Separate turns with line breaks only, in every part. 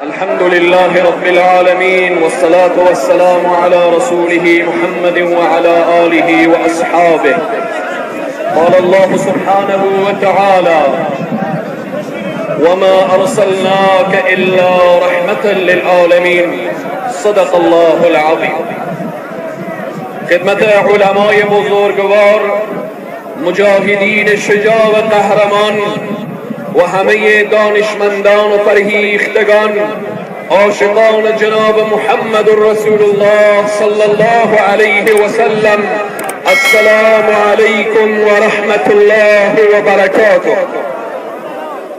الحمد لله رب العالمين، والصلاة والسلام على رسوله محمد وعلى آله وأصحابه. قال الله سبحانه وتعالى: وما أرسلناك إلا رحمة للعالمين. صدق الله العظيم. خدمت علمای بزرگوار، مجاهدین شجاع و قهرمان و همه دانشمندان و فرهیختگان، عاشقان جناب محمد رسول الله صلى الله علیه و سلم، السلام علیکم و رحمة الله و برکاته.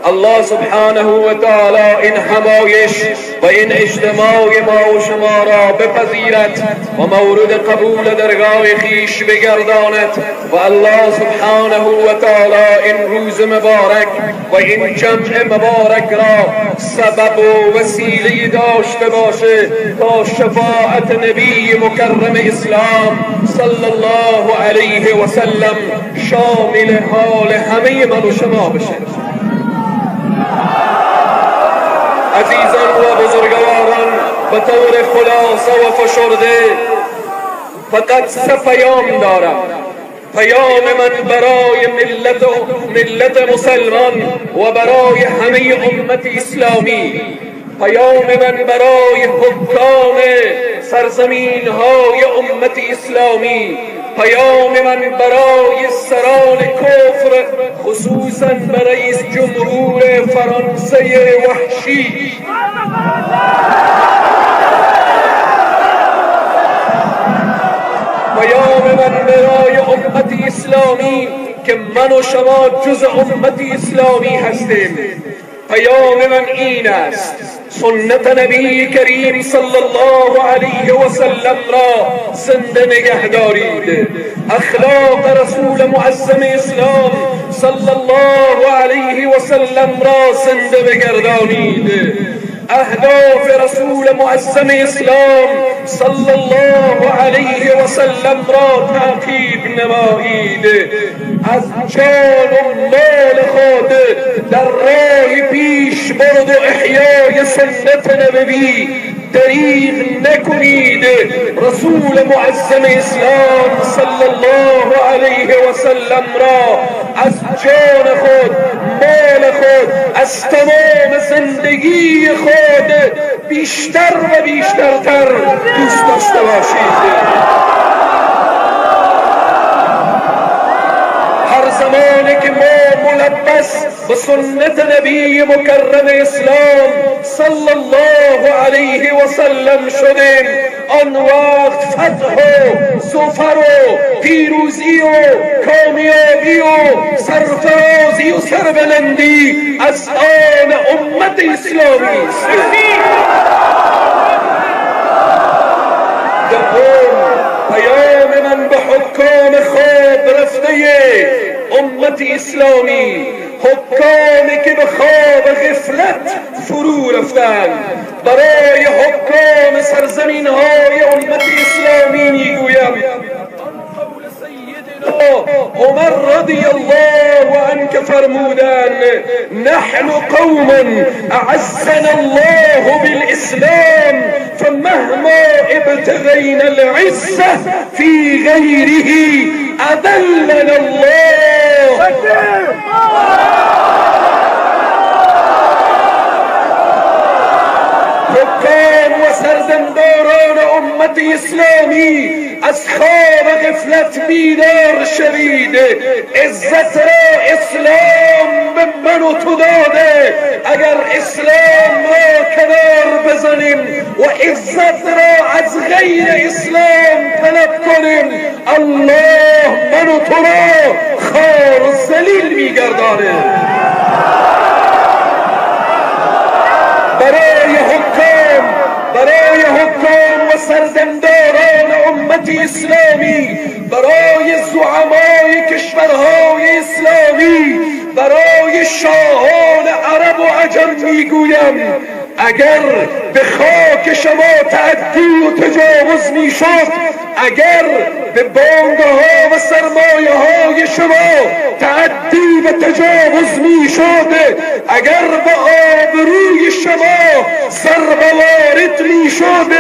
الله سبحانه و تعالی این همایش و این اجتماع ما و شما را بپذیرد و مورد قبول درگاه خویش بگرداند و الله سبحانه و تعالی این روز مبارک و این جمع مبارک را سبب و وسیله داشته باشه تا شفاعت نبی مکرم اسلام صلی الله علیه و سلم شامل حال همه من و شما بشه. عزیزان و بزرگواران، به طور خلاصه و فشرده فقط سه پیام دارم. پیام من برای ملت مسلمان و برای همه امت اسلامی، پیام من برای حکام سرزمین های امت اسلامی، پیام من برای سران کفر، خصوصا رئیس جمهور فرانسه وحشی. پیام من برای امت اسلامی که من و شما جز امت اسلامی هستیم، پیام من این است: سنت نبی کریم صلی الله علیه و سلم را زنده نگه دارید، اخلاق رسول معظم اسلام صلی الله علیه و سلم را زنده بگردانید، اهداف رسول معظم اسلام صلی الله علیه و سلم را تعقیب نمایید، از جان و مال خود در راه پیش برد و احیای سنت نبوی دریغ نکنید. رسول معظم اسلام صلی الله علیه و سلم را از جان خود، مال خود، از تمام زندگی خود بیشتر و بیشترتر دوست داشته باشید. هر زمانی که ما ملبس به سنت نبی مکرم اسلام صلی الله علیه و سلم شدیم، آن وقت فتح و ظفر و پیروزی و کامیابی و سرفرازی و سربلندی از آن امت اسلامی است. دوم، پیام من به حکام خواب رفته امت اسلامی، حکامی که به خواب غفلت فرو رفتند، برای حکام سرزمین های امت اسلامی میگویم قول سیدنا عمر رضی الله عنه فرمودن: نحن قوم اعزنا الله بالاسلام، فمهما ابتغينا العزة في غيره اذلنا الله. حکام و سردمداران امت اسلامی، از خواب غفلت بیدار شوید. عزت را اسلام به من و تو داده. اگر اسلام را کنار بزنیم و عزت را از غیر اسلام طلب کنیم، الله من و تو را خوار و ذلیل میگردانه. برای حکام و سردمداران امت اسلامی، برای زعمای کشورهای اسلامی، برای شاهان عرب و عجم میگویم: اگر به خاک شما تعدی و تجاوز میشد، اگر به بانکها و سرمایه های شما تعدی و تجاوز میشد، اگر به آبروی شما ضربه وارد میشد،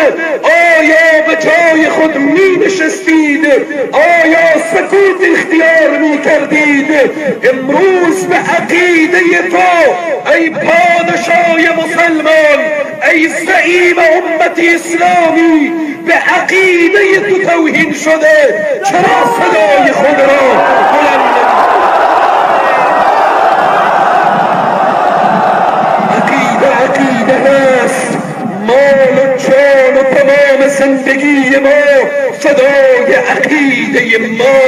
آیا به جای خود می نشستید؟ آیا سکوت اختیار می کردید؟ امروز به عقیده تو ای پادشاه مسلمان، ای زعیم امت اسلامی، به عقیده تو توهین شده، چرا صدای خود را بلند نمی؟ عقیده عقیده است. مال و جان و تمام زندگی ما فدای عقیده ما.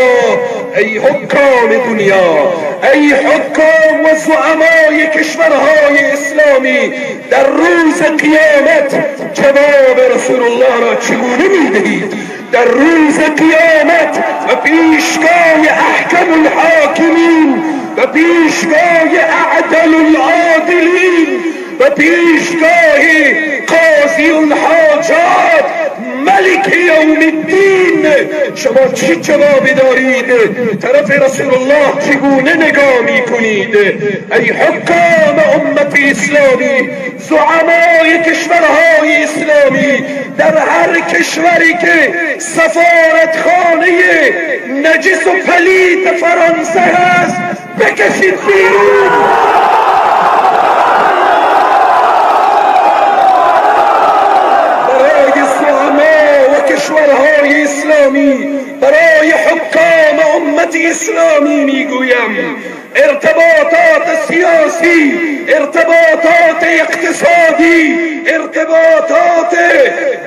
ای حکام دنیا، ای حکام و زعمای کشورهای اسلامی، در روز قیامت جواب رسول الله را چگونه میدهید؟ در روز قیامت و پیشگاه احکم الحاکمین و پیشگاه اعدل العادلین و پیشگاه قاضی الحاجات ملک یوم الدین، شما چی جوابی دارید؟ طرف رسول الله چگونه نگاه میکنید؟ ای حکام امت اسلامی، زعمای کشورهای اسلامی، در هر کشوری که سفارتخانه نجس و پلیت فرانسه هست بکشید بیرون. برای زعما و کشورهای اسلامی، برای حکام امت اسلامی میگویم ارتباطات سیاسی، ارتباطات اقتصادی، ارتباطات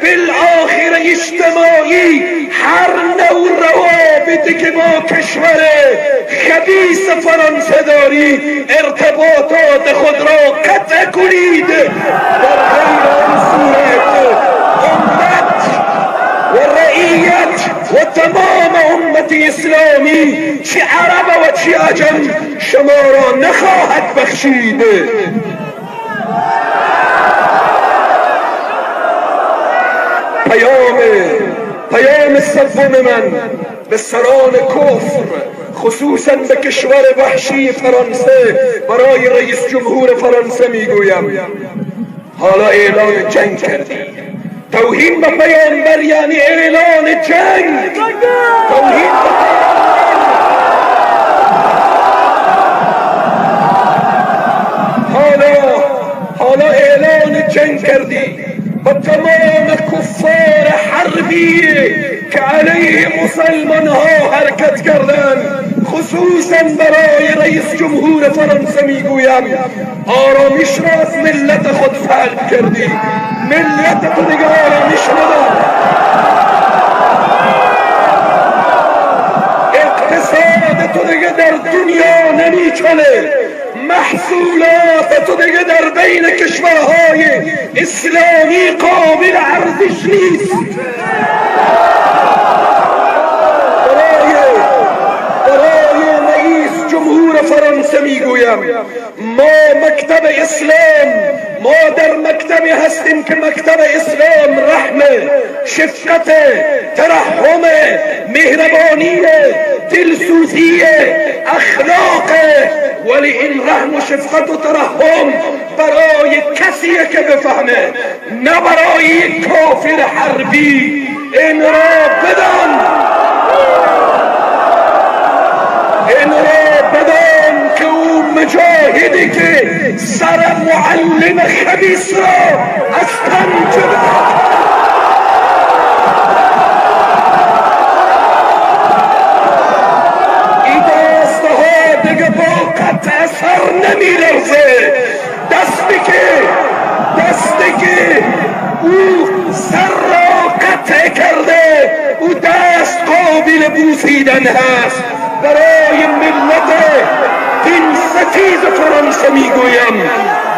بالآخر اجتماعی، هر نوع روابطی که با کشور خبیث فرانسه داری، ارتباطات خود را قطع کنید. در غیر آن صورت امت و رعیت و تمام امت اسلامی، چه عرب و چه عجم، شما را نخواهد بخشید. پیام سوم من به سران کفر، خصوصا به کشور وحشی فرانسه، برای رئیس جمهور فرانسه میگویم حالا اعلان جنگ کردی. توهین به پیامبر یعنی اعلان جنگ. توهین به پیامبر، حالا اعلان جنگ کردی با تمام کفار حربی که علیه مسلمان ها حرکت کردند. خصوصا برای رئیس جمهور فرانسه میگویم آرامش را از ملت خود سلب کردی، ملت تو دیگه آرامش ندار. اقتصاد تو دیگه در دنیا نمیچله، محصولات تو دیگه در بین کشورهای اسلامی قابل ارزش نیست. برای رئیس جمهور فرانسه میگویم ما مکتب اسلام، ما در مکتبی هستیم که مکتب اسلام رحم، شفقت، ترحم، مهربانی، دلسوزی، اخلاق. ولی این رحم و شفقت و ترحم برای کسیه که بفهمه، نه برای کافر حربی. این را بدان، این را بدان که او مجاهدی که سر معلم خبیث را از تن جدا این دستها دیگه با قطع سر نمیلرزه. دستی که او سر را قطع کرده، او دست قابل بوسیدن هست. برای ملت دین ستیز فرانسه میگویم،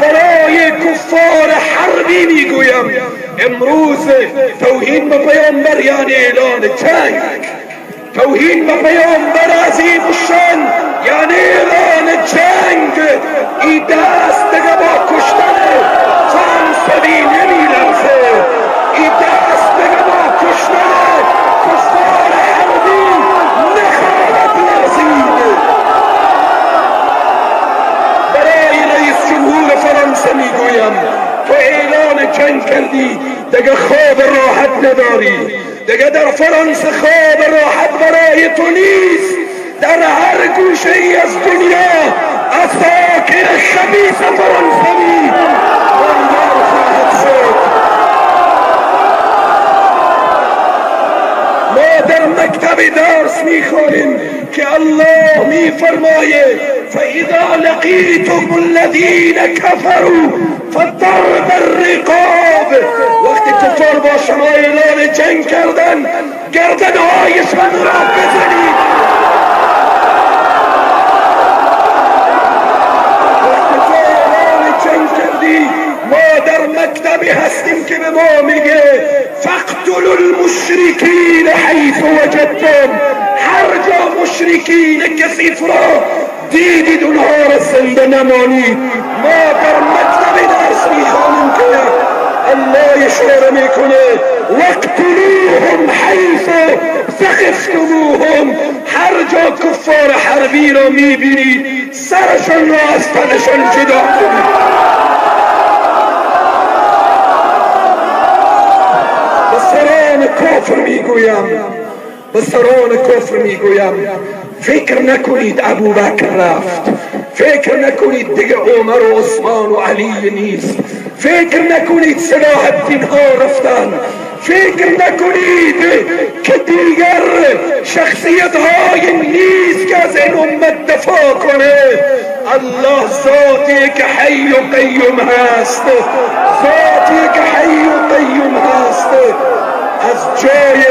برای کفار حربی میگویم امروز توهین به پیامبر یعنی اعلان جنگ. توهین به پیامبر عظیم الشان یعنی اعلان جنگ. این دست دیگه با کشتن فرانسوی نمیلرزه. این دست دیگه با کشتن کفار حربی نخواهد لرزید. برای رئیس جمهور فرانسه میگویم تو اعلان جنگ جنگ کردی، دیگه خواب راحت نداری، دیگه در فرانسه خواب راحت برای تو نیست. در هر گوشه ای از دنیا عساکر خبیث فرانسوی بردار خواهد شد. ما در مکتب درس میخوانیم که الله میفرماید فاذا لقیتم الذین كفروا فضرب الرقاب. وقتی کفار با شما اعلان جنگ کردن، گردنهایشان را بزنید. وقتی تو اعلان جنگ کردی، ما در مکتبی هستیم که به ما میگه فاقتلوا المشرکین حیث وجدتم. هر جا مشرکین کثیف را دیدید اونها را زنده نمانید. ما در مکتب درس میخوانیم که الله اشاره میکنه واقتلوهم حیث ثقفتموهم. هر جا کفار حربی را میبینید سرشان را از تنشان جدا کنید. به سران کفر میگویم، به سران کفر میگویم، فکر نکنید ابوبکر رفت، فکر نکنید دیگه عمر و عثمان و علی نیست، فکر نکنید صلاح الدین ها رفتن، فکر نکنید که دیگر شخصیت های نیست که از این امت دفاع کنه. الله ذاتی که حی و قیوم هست، ذاتی که حی و قیوم هست، از جای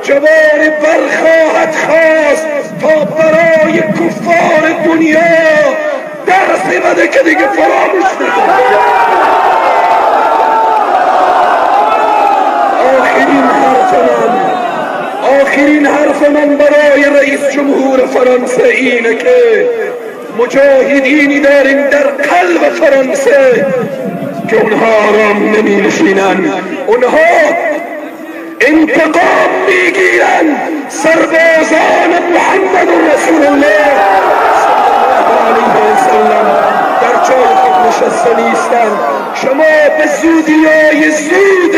جوان برخواهد خواست تا برای کفار دنیا درس بده که دیگه فراموش نکنه. آخرین حرف من برای رئیس جمهور فرانسه اینه که مجاهدینی داریم در قلب فرانسه که اونها آرام نمی نشینن، اونها انتقام میگیرن. سربازان محمد رسول الله صلی الله علیه وسلم در جای خود نشسته نیستند. شما به زودی های زود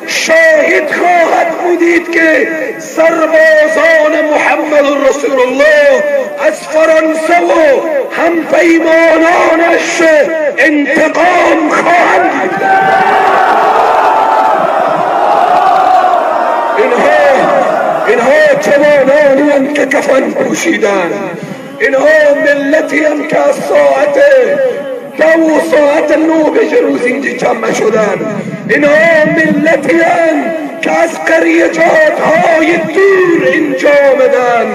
شاهد خواهد بودید که سربازان محمد رسول الله از فرانسه و همپیمانانش انتقام خواهند گرفت. اینها جوانانی هم که کفن پوشیدن، اینها ملتی هم که از ساعت 2 ساعت 9 به روز اینجا جمع شدن، اینها ملتی هم که از قریجات های دور اینجا آمدن.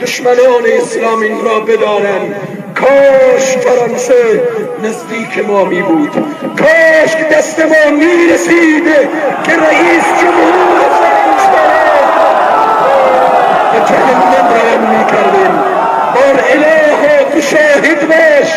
دشمنان اسلام این را بدانند. کاش فرانسه نزدیک ما می بود، کاش دست ما می رسید که رئیس جمهور فرانسه را به جهنم روان می کردیم. بار الها تو شاهد باش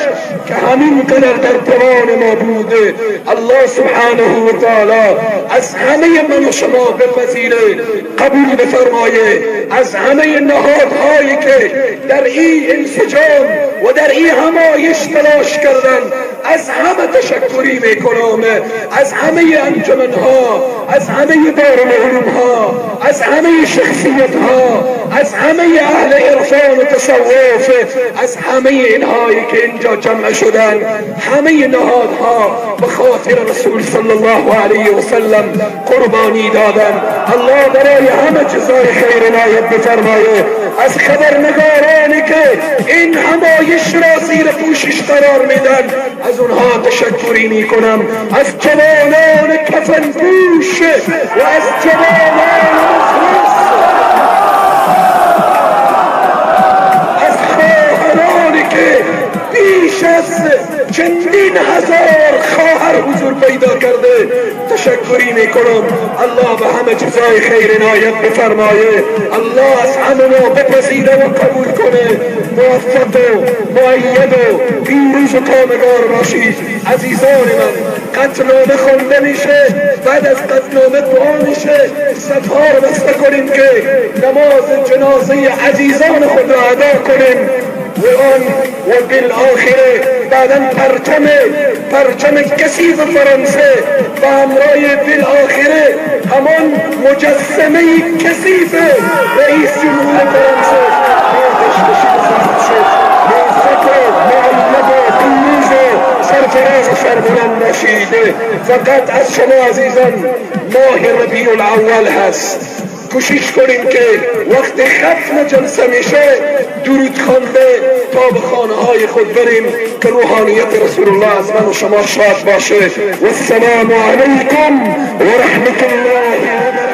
که همین قدر در توان ما بوده. الله سبحانه و تعالی از همه من و شما بپذیره، قبول بفرمایه. از همه نهادهایی که در این انسجام و در این همایش تلاش کردن از همه تشکری میکنم، از همه انجمنها، از همه دارالعلومها، از همه شخصیتها، از همه اهل عرفان و تصوف، از همه اینهایی که اینجا جمع شدن، همه نهادها به خاطر رسول صلی الله علیه و سلم قربانی دادن. الله برای همه جزای خیر عنایت بفرمایه. از خبرنگارانی که این همایش را زیر پوشش قرار میدن از اونها تشکری میکنم، از جوانان کفن پوش و از جوانان مخلص، از خواهرانی که بیش از چندین هزار خواهر حضور پیدا کرده تشکری میکنم. الله به همه جزای خیر عنایت بفرمایه. الله از همه ما بپذیره و قبول کنه. موفق و مؤید و پیروز و کامگار باشید. عزیزان من، قطعنامه خوانده میشه، بعد از قطعنامه دعا میشه. صفها رو بسته کنیم که نماز جنازه عزیزان خود را ادا کنیم. و آن و بالآخره بعدا پرچم کثیف فرانسه و همراه بالآخره همان مجسمه کثیف رئیس جمهور فرانسه آتش کشیده خواهد شد. موفق و مؤید و پیروز و سرفراز و سربلند باشید. فقط از شما عزیزان، ماه ربیع الاول هست، کوشش کنیم که وقت ختم جلسه میشه درود خوانده تا به خانه های خود بریم که روحانیت رسول الله از من و شما شاد باشه. و السلام علیکم و رحمت الله و برکاته.